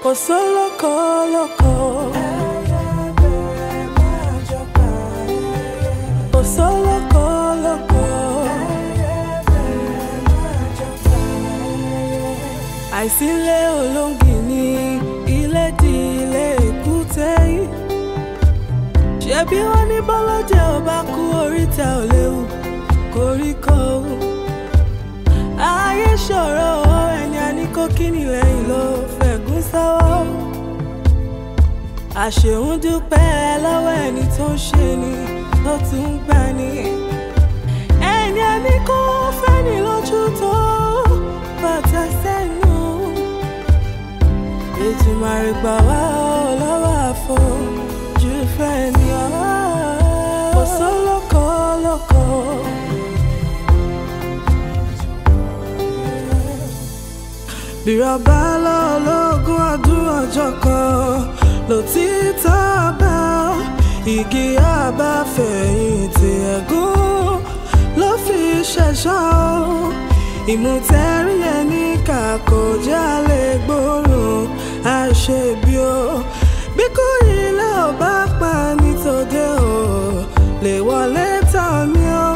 Kò sólókò lóko. Kò sólókò lóko. Àìsílẹ̀ olóńgì ní ilé di ilé èkúté yìí. Ṣebí wọ́n ní bọ́lọ́jẹ́ ò bá kú oríta ò léwu koríko. Ayé ṣòro ẹni a ní kó kíni lẹ́yìn ló fẹ̀gún sọ́wọ́. Àṣehùn dúpẹ́ lọ́wọ́ ẹni tó ń ṣe ni tó tún ń gbà ní. Ẹni a ní kó fẹ́ni lójú tó bàtà sẹ́nu. Ètùmàrè gbà wá lọ́wọ́ àfojú fẹ́ ni ọ́. Kò sólókò lóko. Bírọ̀bá lọ́lọ́gún ọdún ọjọ́ kan lòtítọ́ bá igi àbáfẹ̀yìntì ẹ̀gún ló fi ṣẹ̀ṣọ́. Ìmùtẹ́rí ẹni kà kò jálè gbóòórùn àṣebí o. Bí kò ilé ò bá pa ní tòde o lè wọlé tán mi o.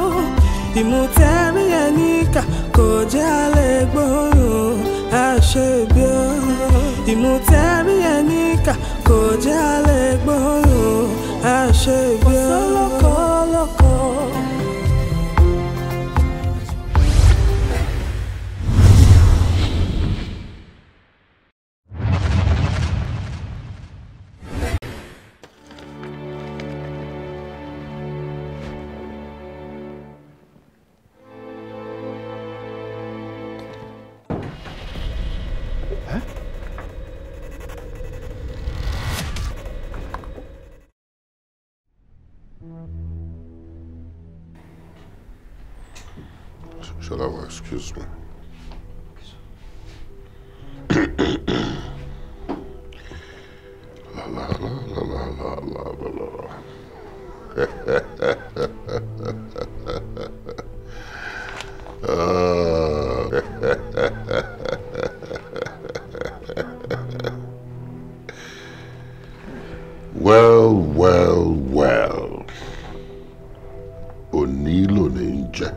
Ìmùtẹ́rí ẹni kà kò jálè gbóòórùn àṣebí o. Ìmùtẹ́rí ẹni kà kò jálè gbóòórùn àṣebí o. Kò sólókò lóko. Shall I excuse me? La la la la la la la la la. Well, well, well. Òní lòní ń jẹ́.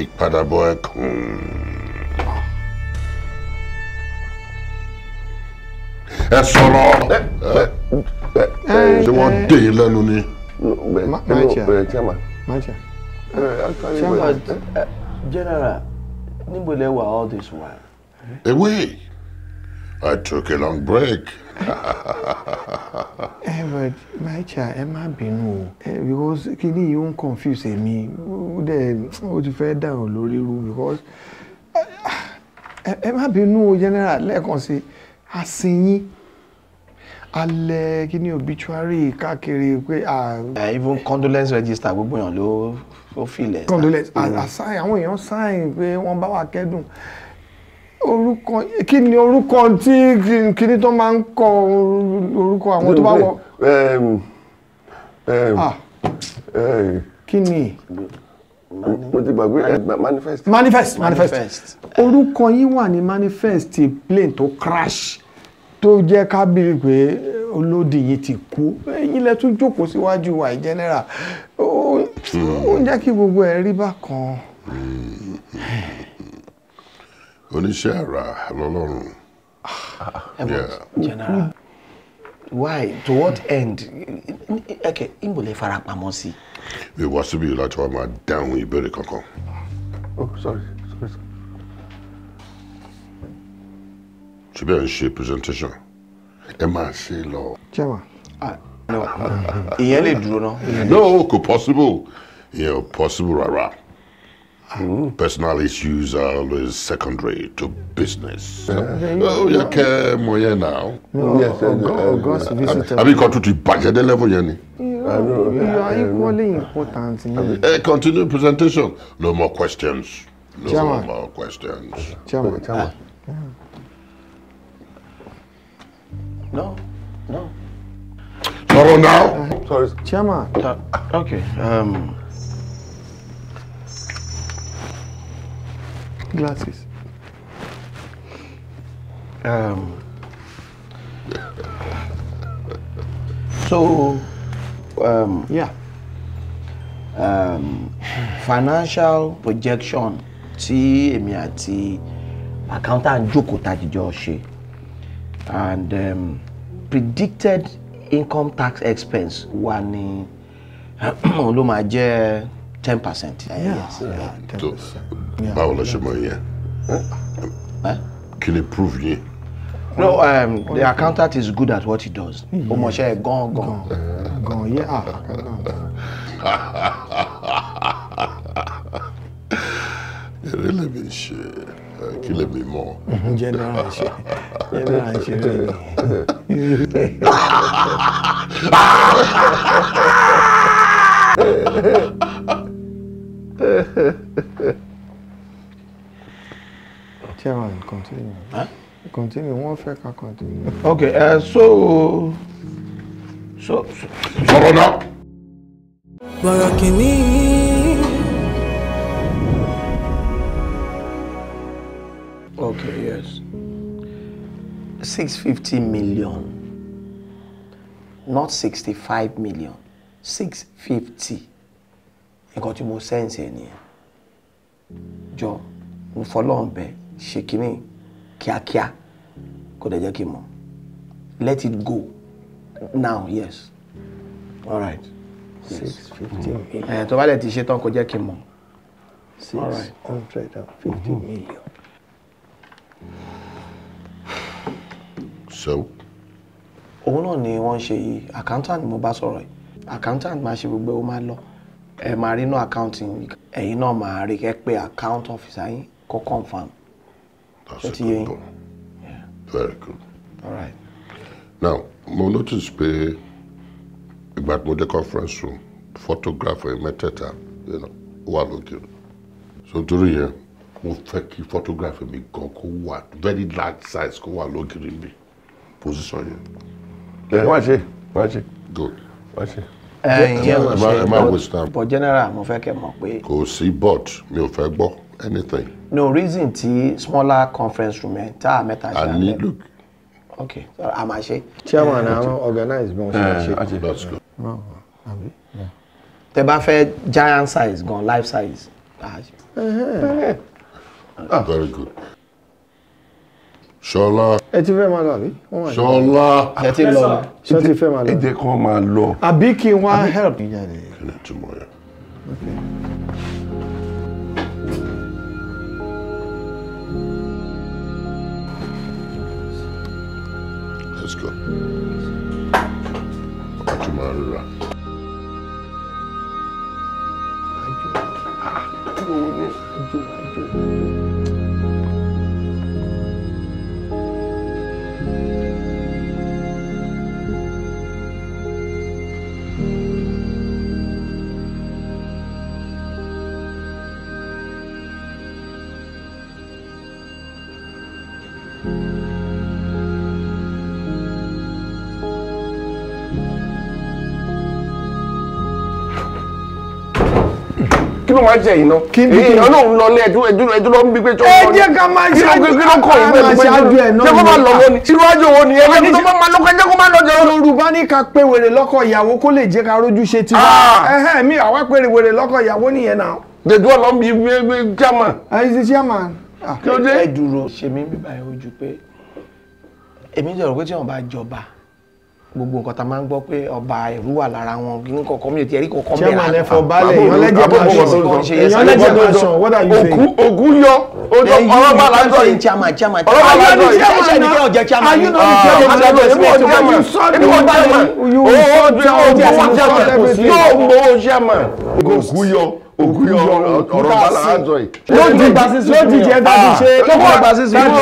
Ìpadàbọ̀ ẹkùn. Ẹ sọ̀rọ̀. Ṣé wọ́n dé yín lẹ́nu ni? Chairman, General, níbo lẹ wà all this while? Away. I took a long break. But my child, ẹ má bínú o, because kíní yìí ó ń confuse èmi, ó dẹ̀ ó ti fẹ́ dàrú lórí irú because ẹ má bínú o General, lẹ́ẹ̀kan sí àsìnyín alẹ́ kíní obituary káàkiri pé. Even condolence register gbogbo èèyàn ló filẹ̀. Condolence àsáyìn àwọn èèyàn sáyìn pé wọ́n bá wa kẹ́dùn. Orúkọ kí ni orúkọ tí kíní tó máa ń kọ orúkọ àwọn tó bá wọ. Kí ni. Mo ti gbàgbé manifest. Manifest manifest. Orúkọ yín wà ní manifest plane tó crash tó jẹ́ ká bíi pé olódì yìí ti kú. Ẹ̀yin lẹ tún jókòó síwájú wa General. Ó ń jẹ́ kí gbogbo ẹ̀ rí bákan. Oníṣẹ́ àrà lọ́lọ́run. General, why? To what end? Okay, níbo lẹ farapamọ́ sí? Mi wá síbí láti wá máa dáhùn ìbéèrè kankan. Oh, sorry, sorry. Ṣé bí ẹ ń ṣe presentation? Ẹ máa ṣe lọ. Chairman. Ìyẹn lè dúró náà. No, kò possible. Ìyẹn ò possible rárá. Personal issues are always secondary to business. Oh, you care more now. No, yes, August visitor. Àbí kan tún ti bàjẹ́ dé level yẹn ni. You are equally important. Continue presentation. No more questions. No more questions. Chairman. Chairman. No, no. Sorry now. Sorry. Chairman. Okay. Glasses. So, yeah. Financial projection tí èmi àti accountant jókòó tá jíjọ ṣe and predicted income tax expense wà ní òun ló máa jẹ́ 10%. Yes, yeah, 10%. Báwo la ṣe mọ̀ yẹn? Kí ni proof yín? No, the accountant is good at what he does. Ó mọṣẹ́ gan gan. Gan, yeah. Eré lèmi ṣe, kí lèmi mọ̀. General ṣe, general ṣe rẹ̀ ni. Chairman, continue. Huh? Continue, wọ́n fẹ́ ká continue. Okay, so. Sọ̀rọ̀ náà. Bọ̀rọ̀ kìíní. Okay, yes. 650 million. Not 65 million. 650. Nǹkan tí mo sẹ́ǹsì ẹ̀ nìyẹn. Jọ, mo fọlọ́run bẹ̀ ṣe kínní kíákíá kó dẹ̀ jẹ́ kí n mọ̀. Let it go now, yes. All right. 650 million. Tó bá dẹ̀ ti ṣe tán kó jẹ́ kí n mọ̀. 650 million. So? Òun náà ni wọ́n ṣe yìí, accountant mo bá sọ̀rọ̀ yìí. Accountant máa ṣe gbogbo ó máa lọ. Ẹ máa rí inú accounting, ẹ̀yin náà máa rí kẹ́ pé account officer yín kó confirm. That's a good one. Yeah. Very good. All right. Now, mo notice pé ìgbà tí mo dé conference room, photographer mẹ́tẹ̀ẹ̀ta, you know, wà lókè. So nítorí yẹn, mo fẹ́ kí photographer mi gan kó wà very large size kó wà lókè níbi position yẹn. Wọ́n ṣe, wọ́n ṣe. Good. Wọ́n ṣe. But general, mo fẹ́ kẹ́ mọ̀ pé. Kò sí but, mi ò fẹ́ gbọ́ anything. No reason tí smaller conference room ẹ̀ tá a mẹ́ta ṣe. I need look. Okay, a máa ṣe. Chairman, àwọn organize bí wọ́n ṣe ṣe. That's good. Tẹ́ bá fẹ́ giant size gan, life size. Very good. Ṣọlá. Ẹ ti fẹ́ máa lọ àbí? Ṣọlá. Ẹ ti lọ. Ṣé ti fẹ́ máa lọ? Ẹ jẹ́ kó máa lọ. Àbí kí n wá help. Kí ni túmọ̀ yẹn? Okay. Let's go. Àtúmọ̀ rírà. Ajo, ajo, ajo. Kí ló máa jẹ yìí náà? Èèyàn náà ń lọ ní ẹdú ẹdú ẹdú ló ń bí pé jọ. Ẹ jẹ́ ká máa ṣe kí ló kọ ìwé máa ṣe ájú ẹ̀ náà. Ṣé kó máa lọ wọ ni? Ṣírú ájú wo ni? Ẹgbẹ́ tó máa lọ kẹjẹ́ kó máa lọ jọ. Yorùbá ní ká pé wèrè lọ́kọ ìyàwó kó lè jẹ́ ká rójú ṣe tiwa. Ẹhẹ́n mi àwa pé wèrè lọ́kọ ìyàwó nìyẹn náà. Dèdú ọ̀nà ń bí bí chairman. Ẹ ṣe chairman. Kí ló dé? Ẹ dúró ṣe mí bíbá ẹ ojú pé èmi jọ̀rọ̀ pé tí wọ́n bá jọba gbogbo nǹkan tá a máa ń gbọ́ pé ọba ẹ̀rú wà lára wọn kí ní kọ̀ọ̀kan mi ò tiẹ̀ rí kọ̀ọ̀kan bẹ̀rẹ̀. Chairman ẹ fọ balẹ̀ èèyàn lẹ́jẹ̀ máa ṣàn èèyàn lẹ́jẹ̀ máa ṣàn what are you saying. Ògún yọ ọlọ́ba làjọ yìí chairman chairman ọlọ́ba làjọ yìí ṣe ni kí ọjẹ chairman Are you not the chairman? You saw the you yóò gbowó chairman. Ògún yọ Ògún yọ ọ̀rọ̀ bá làjọ yìí. Lójijì ẹ bá ti ṣe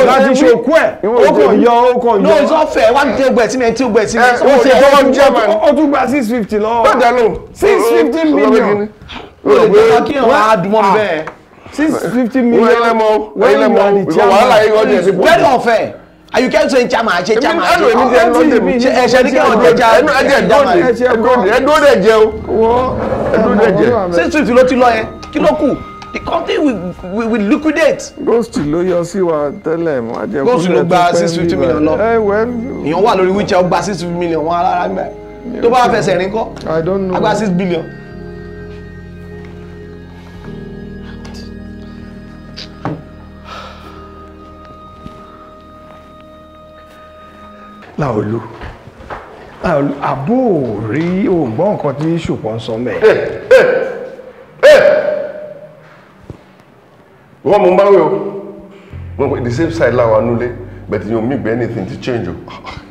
láti ṣe òkú ẹ̀ ó kàn yọ ó kàn yọ. No, it's not fair. Wá ti gbẹ̀ sí mi, tí gbẹ̀ sí mi. Ó ṣe ó tún gba 650 lọ. 650 million. Kí wọ́n á dùn mọ́ mi bẹ́ẹ̀. 650 million. When you are the chairman. Very unfair. And you can't say chairman, I say chairman. Ẹ̀ṣẹ̀ ní kí wọ́n jẹ chairman. Ẹ̀dúró dẹ̀ jẹ o. Ẹ̀dúró dẹ̀ jẹ. 650 ló ti lọ yẹn. Kí ló kù? The company will liquidate. Ghost ló yọ sí wa tẹ́lẹ̀ mọ́ àjẹkù. Ghost ló gba 650 million lọ. Èèyàn wà lórí wheelchair ó gba 650 million wọn alára ń bẹ̀. Tó bá fẹsẹ̀ rìn kọ́, I don't know. A gba 6 billion. Láolú, àbó rí ògbọ́n nǹkan tí Ṣùpọ̀ ń sọ mẹ́. Wọ́n mú bá wí o, wọ́n the same side láwa nulẹ̀, but you mean anything to change o.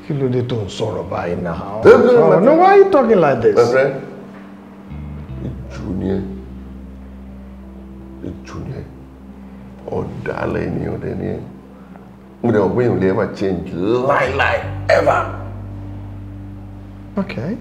Kí ló dé tó ń sọ̀rọ̀ báyìí náà? No, why are you talking like this? My friend, ìjù ni ẹ, ìjù ni ẹ, ọ̀dàlẹ̀ ènìyàn dẹ̀ ni ẹ. Mo dẹ̀ wọ́n pé èèyàn lè ever change láíláí ever. Okay.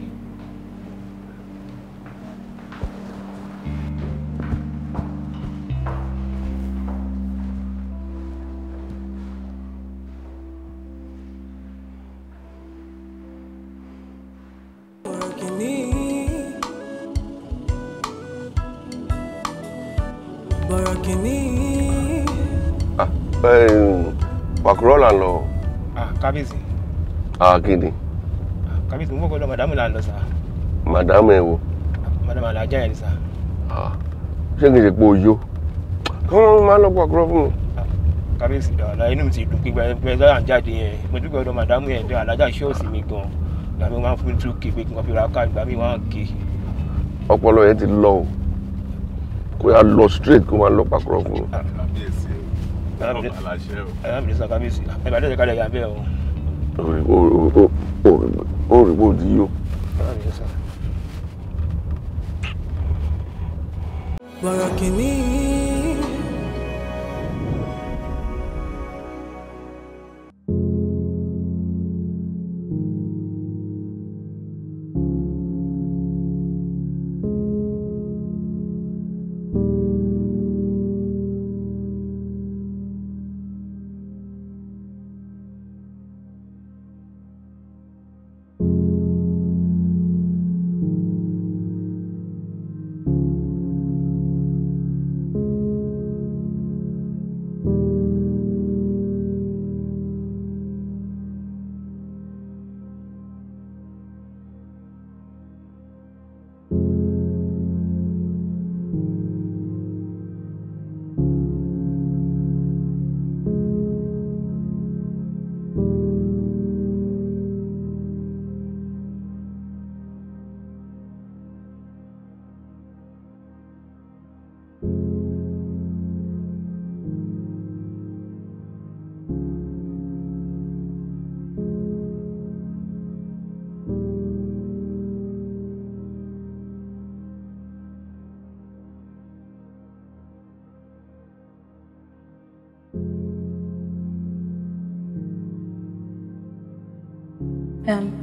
Pàkúrọ̀ là ń lọ. Kábíyèsí. Kí ni? Kábíyèsí, mo fọ́ kọ́ màdámù là ń lọ sá. Màdámù ẹ wo? Màdámù alájà yẹn ni sá. Ṣé kìí ṣe pé o yó? Kí wọ́n máa lọ pàkúrọ̀ fún mi. Kábíyèsí, ọ̀la inú mi ti dùn pé pé sọ́yà ń jáde yẹn. Mo dúpẹ́ ọ̀dọ̀ màdámù yẹn bí alájà ṣọ́ọ̀ṣì mi gan. Ìgbà mi máa ń fún mi 2K pé kí n fi ra ká ìgbà mi 1K. Ọpọlọ yẹn ti lọ o. Kó yá lọ straight kó máa lọ pàkúrọ̀ fún mi. Kábíyèsí o rí bó di yó. Bọ̀rọ̀ kìíní.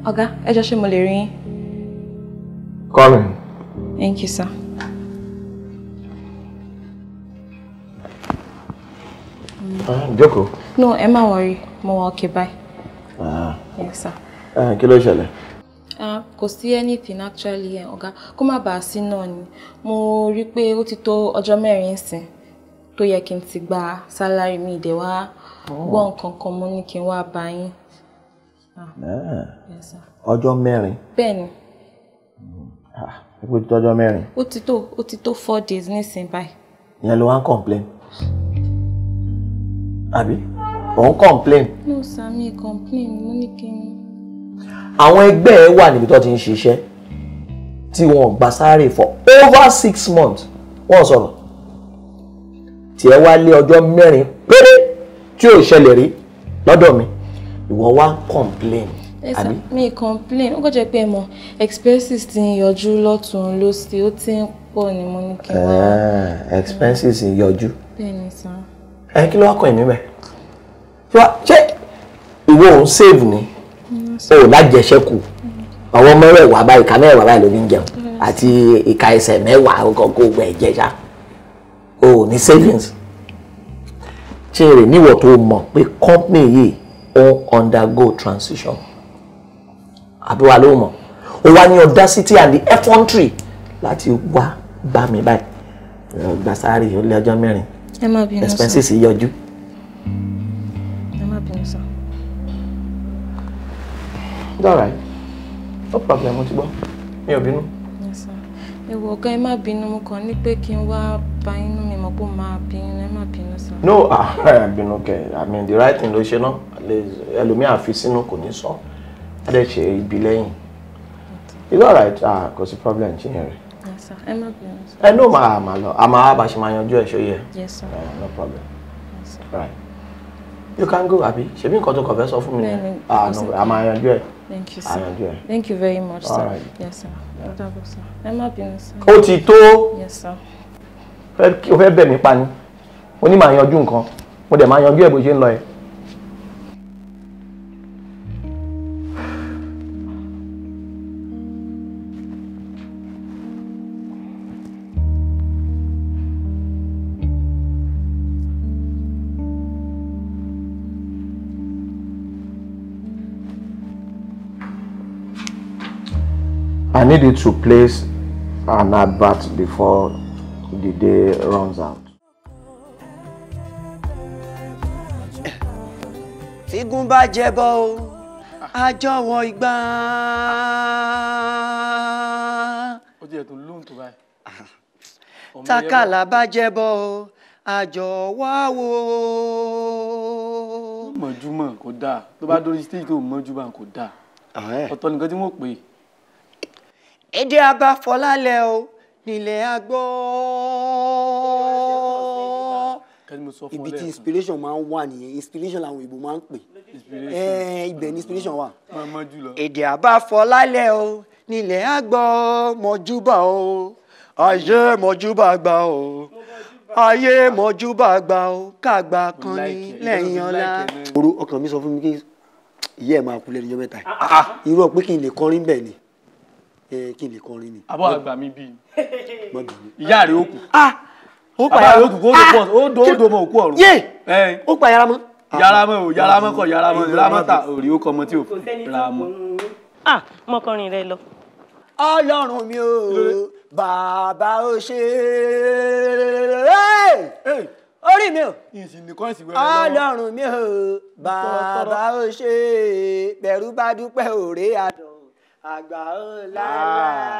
Ọ̀gá, ẹ jọ̀ọ́ ṣé mo lè rí yín? Come in. Thank you, sir. Jókòó. No, ẹ má worry, mo wà okay bye. Yes, sir. Kí ló ṣẹlẹ̀? Kò sí anything actually, ọ̀gá. Kó má bàa sí náà ni. Mo rí pé ó ti tó ọjọ́ mẹ́rin sìn tó yẹ kí n ti gba salary mi ìdẹ̀ wá gbọ́ nǹkan kan mo ní kí n wá bá yín. Yes, sir. Ọjọ́ mẹ́rin. Bẹ́ẹ̀ni. Ó ti tọ́jọ́ mẹ́rin. Ó ti tó 4 days nísìnyí báyìí. Ìyẹn ló wá ń complain. Àbí? Ò ń complain. No, sir, mi complain, mo ní kí n. Àwọn ẹgbẹ́ ẹ wà níbi tó ti ń ṣiṣẹ́ tí wọn gba salary for over 6 months. Wọ́n sọ̀rọ̀. Tí ẹ wá lé ọjọ́ mẹ́rin péré tí ò ṣẹlẹ̀ rí lọ́dọ̀ mi. Ìwọ wá ń complain. Àbí? Mi complain, ó kàn jẹ́ pé mo expenses ti ń yọjú lọ́tùn lósì, ó ti ń pọ̀ ni mo ní kí n wá. Expenses ń yọjú. Bẹ́ẹ̀ni sir. Ẹ kí ló wá kàn mí mẹ́? Ṣé ìwọ ò ń save ni? O ò lájẹṣẹ́kù. Àwọn ọmọ mẹ́wàá báyìí, ìka mẹ́wàá báyìí ló ní jẹun. Àti ìka ẹsẹ̀ mẹ́wàá kó gbẹ jẹ ṣá. O ò ní savings. Ṣé èrè níwọ̀ tó mọ̀ pé company yìí ó ń undergo transition? Àbí wà ló mọ̀? O wá ní audacity and the effrontery láti wá bá mi báyìí. Gba sáré ó lé ọjọ́ mẹ́rin. Ẹ má bínú sir. Expenses yọjú. Ẹ má bínú sir. It's all right. No problem, mo ti gbọ́. Mi ò bínú. Yes sir. Ẹ wò ọ̀gá, ẹ má bínú, mo kàn ní pé kí n wá bá inú mi mọ̀ pé ó máa bínú, ẹ má bínú sir. No, bínú kẹ. I mean the right thing ló ṣe náà. Ẹlòmíà fi sínú kò ní sọ. Á dẹ̀ ṣe ibi lẹ́yìn. It's all right. Kò sí problem ṣe yẹn rẹ̀. Yes sir. Ẹ má bínú sir. Ẹ ní máa máa lọ. A máa bá ṣe máa yanjú ẹ̀ ṣó yẹ. Yes sir. No problem. Yes sir. Right. You can go, àbí? Ṣebí nǹkan tó kàn fẹ́ sọ fún mi nìyẹn. No, a máa yanjú ẹ̀. Thank you sir. Thank you very much sir. All right. Yes sir. Ẹ má bínú sir. Ó ti tó. Yes sir. O fẹ́ bẹ̀ mí pa ni. Mo ní màá yanjú nǹkan. Mo dẹ̀ máa yanjú ẹ̀ bó ṣe ń lọ ẹ̀. I need you to place an advert before the day runs out. Tígún bá jẹbọ o, àjọwọ́ ìgbà. Ó ti ẹ̀tún lóhùn tó báyìí. Tákàlà bá jẹbọ o, àjọwọ́ àwo. Mọ̀júmọ̀ kò dáa, tó bá dórí stage tó mọ̀júmọ̀ kò dáa. Ọ̀tọ̀ nìkan tí wọ́n pè é. Èdè abáfọlálẹ̀ o nílẹ̀ àgbọ̀. Ibi tí inspiration máa ń wà nìyẹn, inspiration làwọn òyìnbó máa ń pè. Ibẹ̀ ni inspiration wà. Èdè abáfọlálẹ̀ o nílẹ̀ àgbọ̀ mọ̀júbà o, ayé mọ̀júbà gbà o, ayé mọ̀júbà gbà o, kàgbà kan ní lẹ́yìn ọ̀la. Orú ọkàn mi sọ fún mi kí ìyá ẹ̀ máa kú lẹ́nu ọjọ́ mẹ́ta. Irú pé kí n lè kọrin bẹ́ẹ̀ ni. Kí n lè kọrin ni. Àbọ̀ àgbà mi bí ìyá rẹ̀ ó kù. Ó pa yàrá ó kù kó ó dò mọ́ òkú ọ̀run. Yé ó pa yàrá mọ́. Yàrá mọ́ o yàrá mọ́ kọ yàrá mọ́ yàrá mọ́ ta òrì ó kọ ọmọ tí ò ra mọ́. Mọ́kànrin rẹ lọ. Ọlọ́run mi ò bàbá ó ṣe orí mi ò Ọlọ́run mi ò bàbá ó ṣe bẹ̀rù bá dúpẹ́ òré àdùn. Àgbà ó lára.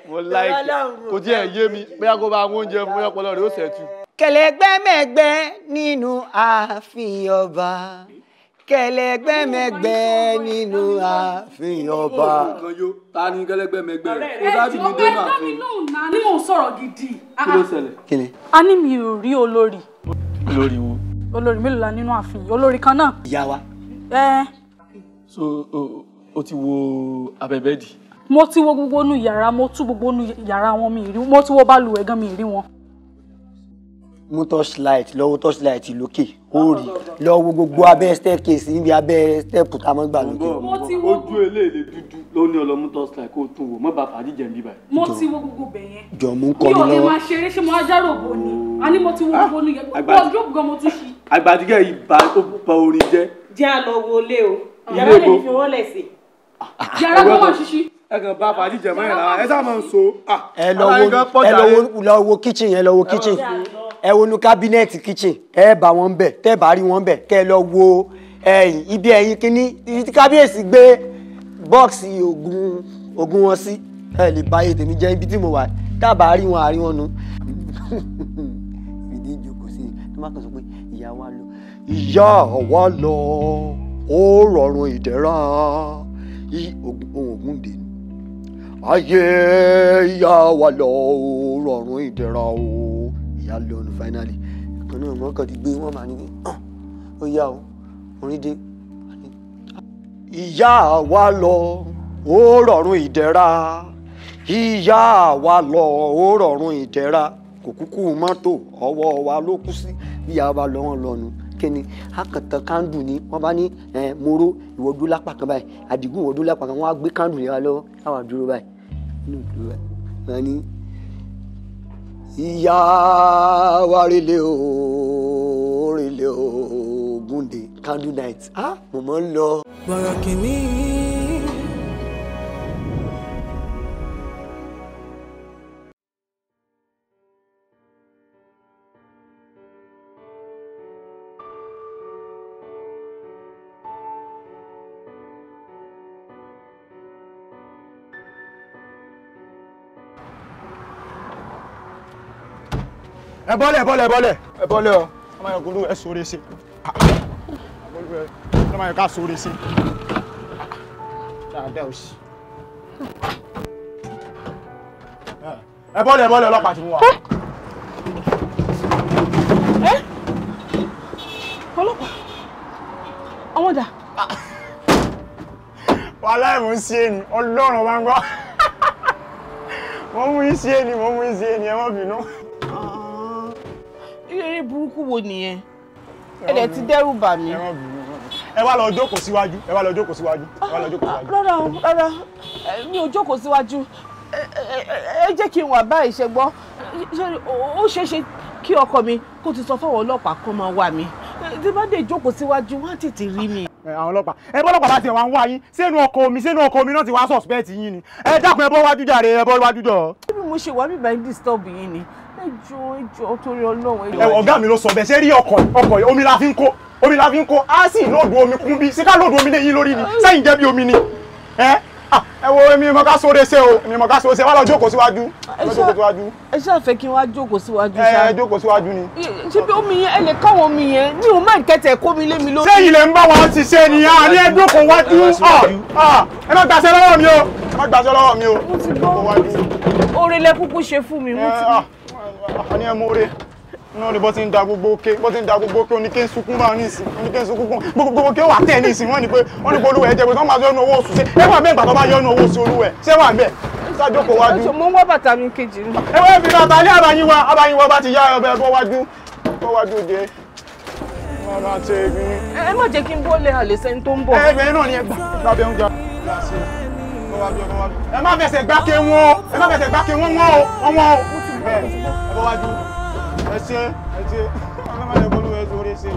Mo láìkì kò tí ẹ̀ yé mi bóyá kó bá oúnjẹ fún bóyá ọpọlọ rẹ̀ ó ṣẹ̀tù. Kẹlẹgbẹmẹgbẹ nínú ààfin ọba. Kẹlẹgbẹmẹgbẹ nínú ààfin ọba. Ta ni kẹlẹgbẹmẹgbẹ rẹ? Ó dájú mi dénú ààfin. Ẹ jọ̀ọ́ ẹ dá mi lóhùn náà ni mò ń sọ̀rọ̀ gidi. Kí ló ṣẹlẹ̀? Kí ni? A ní mi ò rí olórí. Olórí wo? Olórí mélòó la nínú ààfin? Olórí kan náà. Ìyá wa. Ẹ. So o ti wo abẹ́bẹ́dì. Mo ti wo gbogbo inú yàrá, mo tú gbogbo inú yàrá wọn mi rí, mo ti wo balùwẹ̀ gan mi rí wọn. Mú torchlight lọ́wọ́ torchlight lókè ó rí lọ́wọ́ gbogbo abẹ́ staircase níbi abẹ́ step tá a máa ń gbà lókè. Mo ti wo ojú eléèlé dúdú ló ní ọlọ́mú torchlight kó tún wò mọ́ bá fàájì jẹ̀ ń bí báyìí. Mo ti wo gbogbo bẹ̀ yẹn. Jọ mú kọ́ mi lọ́wọ́. Mi ò lè máa ṣeré ṣé mo á járò bò ni. A ní mo ti wo gbogbo inú yàrá wardrobe gan mo tún ṣí. Àgbàdìgẹ́ yìí ba orin jẹ́. Jẹ́ àlọ́ wọlé o, yàrá lè fi wọ́n lẹ̀ sí. Yàrá tó wà ṣíṣí. Ẹ kàn bá fàájì jẹ mọ́yìn lára ẹ sáà máa ń so. Ẹ lọ wo kitchen, ẹ lọ wo kitchen, ẹ wo nu cabinet kitchen, ẹ bá wọn bẹ̀, tẹ́ bá rí wọn bẹ̀, kẹ́ ẹ lọ wo ẹ̀yìn ibi ẹ̀yìn kínní ibi tí kábíyèsí gbé bọ́ọ̀sì ògùn wọn sí. Ẹ lè bá ayé tèmi jẹ́ ibi tí mo wà, tá a bá rí wọn àrí wọn nu. Ìdí ìjókòó sí i tó má kàn sọ pé ìyá wa lọ. Ìyá wa lọ ó rọrùn ìdẹ̀ra ohun ògùn dè ní. Ayé ìyá wa lọ ó rọrùn ìdẹ̀ra o. Ìyá lọ́nu finally. Ẹ̀kan náà wọ́n kàn ti gbé wọ́n máa ní ó yá o, orin dé. Ìyá wa lọ ó rọrùn ìdẹ̀ra. Ìyá wa lọ ó rọrùn ìdẹ̀ra. Kò kúkú mọ́tò ọwọ́ wa ló kú sí. Bí ìyá wa lọ wọn lọ́nu. Kíni akàntàn kándù ni wọ́n bá ní moro ìwọ dúró lápá kan báyìí, àdìgún ìwọ dúró lápá kan, wọ́n á gbé kándù yẹn wá lọ́wọ́ káwọn dúró báyìí inú dúró báyìí wọ́n ní ìyá wa rèlé o rèlé o Ògúndé candle night ah mo máa ń lọ. Bọ̀rọ̀ kìíní. Ẹ bọ́lẹ̀, ẹ bọ́lẹ̀, ẹ bọ́lẹ̀, ẹ bọ́lẹ̀ o. Ọmọ yẹn kò lù ẹ sóore sí. Ọmọ yẹn ká sóore sí. Dáadáa o sí. Ẹ bọ́lẹ̀, ẹ bọ́lẹ̀, ọlọ́pàá ti mú wa. Ẹ ọlọ́pàá àwọn dà. Wàhálà ẹ̀ mò ń ṣe é ni, Ọlọ́run máa ń gbọ́. Mo mú iṣẹ́ é ni, mo mú iṣẹ́ é ni, ẹ má bínú. Eré burúkú wo nìyẹn? Ẹ dẹ̀ ti dẹ́rù bà mí. Ẹ wá lọ jókòó síwájú, ẹ wá lọ jókòó síwájú, ẹ wá lọ jókòó síwájú. Rárá o, rárá, mi ò jókòó síwájú. Ẹ jẹ́ kí n wà báyìí, ṣe gbọ́. Ó ṣeé ṣe kí ọkọ mi kó ti sọ fáwọn ọlọ́pàá kó máa wá mi. Tí bá dé jókòó síwájú, wọ́n á tètè rí mi. Àwọn ọlọ́pàá, ẹ bọ́ ọlọ́pàá bá tiẹ̀ wá ń wá yín sínú ọkọ̀ omi náà ti wá suspect yín ni. Ẹ dákun, ẹ bọ́ wájú jàre, ẹ bọ́ wájú jọ. Bí mo ṣe wà mí bá ń disturb yín ni. Ẹ jọ̀ọ́, ẹ jọ̀ọ́, torí Ọlọ́run. Ẹ ọ̀gá mi ló sọ bẹ́ẹ̀, ṣé rí ọkọ̀ omi la fi ń kó, omi la fi ń kó, á sì lóòdù omi kún bí, ṣé ká lóòdù omi lé yín lórí ni, sẹ́yìn jẹ́ bí omi ni. Ẹ ẹ wo, èmi mọ̀ ká sóore ṣe o, èmi mọ̀ ká sóore ṣe, wá lọ jókòó síwájú. Ẹ ṣáà fẹ́ kí n wá jókòó síwájú ṣá. Ẹ jókòó síwájú ni. Ṣé bí omi yẹn, ẹ lè káwọn omi yẹn, mi ò máa kẹtẹ kó mi lé mi lórí. Ṣé ilẹ̀ ń bá wa ṣiṣẹ́ ni? A ní ẹ jókòó wájú. Ẹ má gbàṣẹ lọ́wọ́ mi o, ẹ má gbàṣẹ lọ́wọ́ mi o. Mo ti gbọ́, oore lẹ kúkú ṣe fún mi, mo ti gbọ́. A ní ẹ mú oore náà ni bó ti ń da gbogbo ké, bó ti ń da gbogbo ké, oníké ń sunkún báwọn nísìn, oníké ń sunkún gbogbo ké wà tẹ̀ nísìn. Wọ́n ní pé wọ́n ní pé olúwẹ̀ jẹ́ pé wọ́n máa yọnu owó oṣù ṣe ẹ wà bẹ́ẹ̀, gbà tó bá yọnu owó oṣù olúwẹ̀ ṣé wà bẹ́ẹ̀ ṣájókòó wájú. Mo ń wá bàtà mi kejì ni. Ẹ wá fi bàtà ní àbáyín wa, àbáyín wa bá ti yá ọbẹ̀ bọ́ wájú, bọ́ wájú dé. Ẹ má jẹ́ kí n bọ́lẹ̀, àlè sẹ́ni tó ń bọ̀. Ẹ bẹ̀rẹ̀ náà ni ẹ gbà lábẹ́ oúnjẹ. Ẹ má fẹsẹ̀ gbá ké wọn, ẹ má fẹsẹ̀ gbá ké wọn wọ́n o, wọ́n o. Ẹ bọ́ wájú. Ẹ ṣe, ẹ ṣe, ọlọ́mọdé kọlu ẹ sórí ṣe.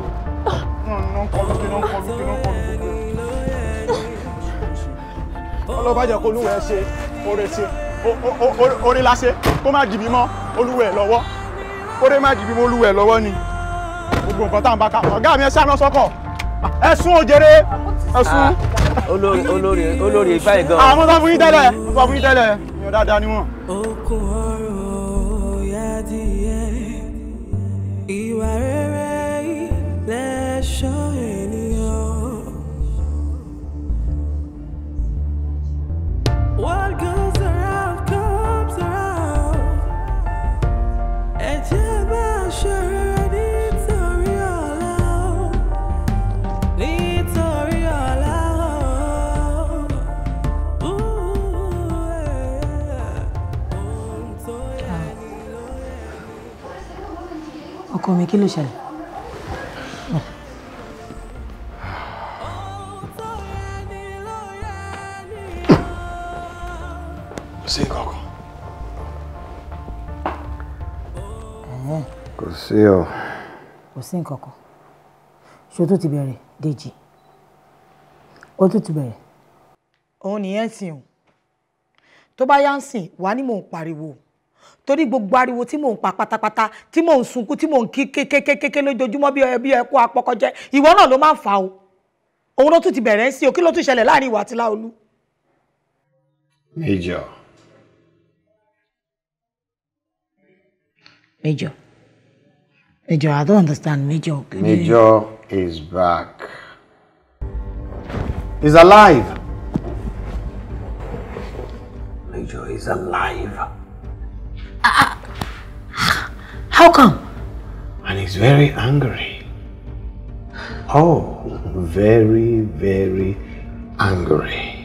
Náà kọlu kí náà kọlu kí náà kọlu gbogbo. Ọlọ́bàjẹ́ kọlu ẹ ṣe, oore ṣe, oore la ṣe, kó má dìbì mọ́ olúwẹ̀ lọ́wọ́. Oore má dìbì mọ́ olúwẹ̀ lọ́wọ́ ni. Gbogbo nǹkan tá à ń bá ká. Ọ̀gá mi ẹ ṣáná sọ́kọ̀. Ẹ sún òjèrè, ẹ sún. Olórí, olórí, olórí ìfáyìí gan. Àwọn sọ fún yín tẹ́lẹ̀, sọ fún yín tẹ́lẹ̀, ìyọ̀n dáadáa ni wọ́n. Okùn ọ̀rọ̀ yá díẹ̀, ìwà rere lẹ̀ṣọ́ ènìyàn. What goes around comes around. Ẹ jẹ́ máa ṣe rere nítorí ọ̀la o, nítorí ọ̀la o. Ohun tó yẹ ni ló yẹ. Ọkọ mi, kí ló ṣẹlẹ̀? Kò sí nǹkan kan. Kò sí o. Kò sí nǹkan kan. Ṣé o tún ti bẹ̀rẹ̀, Dèjì? O tún ti bẹ̀rẹ̀. Òun nìyẹn sìn o. Tó bá yá ń sìn wà ní mò ń pariwo, torí gbogbo ariwo tí mò ń pa pátápátá, tí mò ń sunkún, tí mò ń kí kékékéké lójoojúmọ́ bí ẹkú apọkọjẹ, ìwọ náà ló máa ń fa o. Òun ló tún ti bẹ̀rẹ̀ ń sìn o. Kí ló tún ṣẹlẹ̀ láàrin ìwà àti Láolú? Major. Major. Major, I don't understand. Major. Major is back. He's alive. Major is alive. How come? And he's very angry. Oh, very, very angry.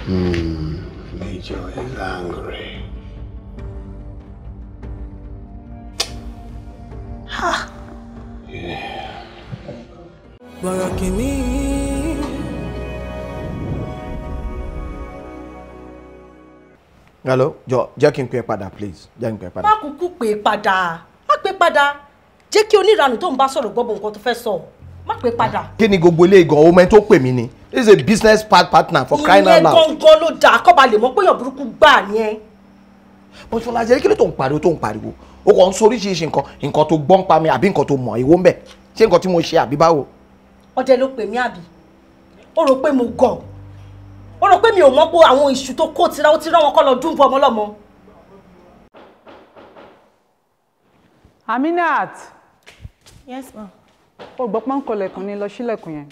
Major is angry. Yeah. Bọ̀rọ̀ kìíní. Hello, jọ jẹ́ kí n pè é padà, please. Jẹ́ kí n pè é padà. Má kúkú pè é padà, má pè é padà. Jẹ́ kí oníranù tó ń bá sọ̀rọ̀ gbọ́ bọ̀ nǹkan tó fẹ́ sọ. Má pè é padà. Kí ni gbogbo ilé ìgàn ọmọ ẹni tó pè mí ni? This is a business partner for crying out loud. Ìyẹn gangan ló dáa, kọ́ba lè mọ̀ pé èèyàn burúkú gbà ni ẹ. Bó ṣọlá jẹ́, kí ló tó ń pariwo tó ń pariwo? O kàn ń sọ oríṣiríṣi nǹkan, nǹkan tó gbọ́n pa mi àbí nǹkan tó mọ̀, èwo ń bẹ̀? Ṣé nǹkan tí mo ṣe àbí báwo? Ọdẹ ló pè mí àbí? Ó rò pé mo gọ̀. Ó rò pé mi ò mọ̀ pé àwọn ìṣù tó kó tira ó ti rán wọn kọ́ lọ dùn bọ́ ọmọ lọ́mọ. Aminat. Yes, ma. O gbọ́ pọ́nkọlẹ̀kùn ni, lọ sílẹ̀kùn yẹn.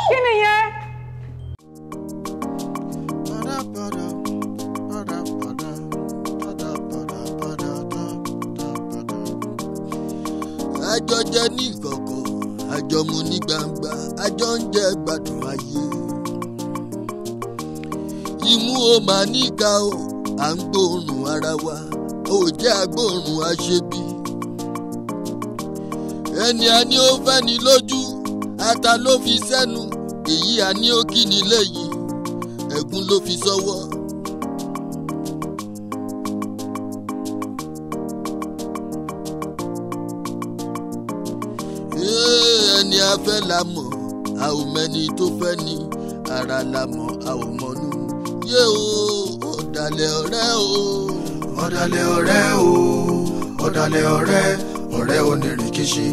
Kí ni yẹn? Àjọ jẹ ní ìkọ̀kọ̀, àjọ mu ní gbangba, àjọ ń jẹ gbádùn ayé. Imú o máa níka o, à ń gbóòórùn ara wa, ò jẹ́ agbóòórùn aṣebi. Ẹni a ní ó fẹ́ ni lójú, ata ló fi sẹ́nu, èyí a ní ó kí ni lẹ́yìn, ẹ̀gún ló fi sọ́wọ́. Ẹni a fẹ́ la mọ̀, a ò mẹ́ni tó fẹ́ ni, ara la mọ̀, a ò mọ̀nú. Yé o, ọ̀dàlẹ̀ ọ̀rẹ́ o. Ọ̀dàlẹ̀ ọ̀rẹ́ o, ọ̀dàlẹ̀ ọ̀rẹ́, ọ̀rẹ́ onírìnkìṣì.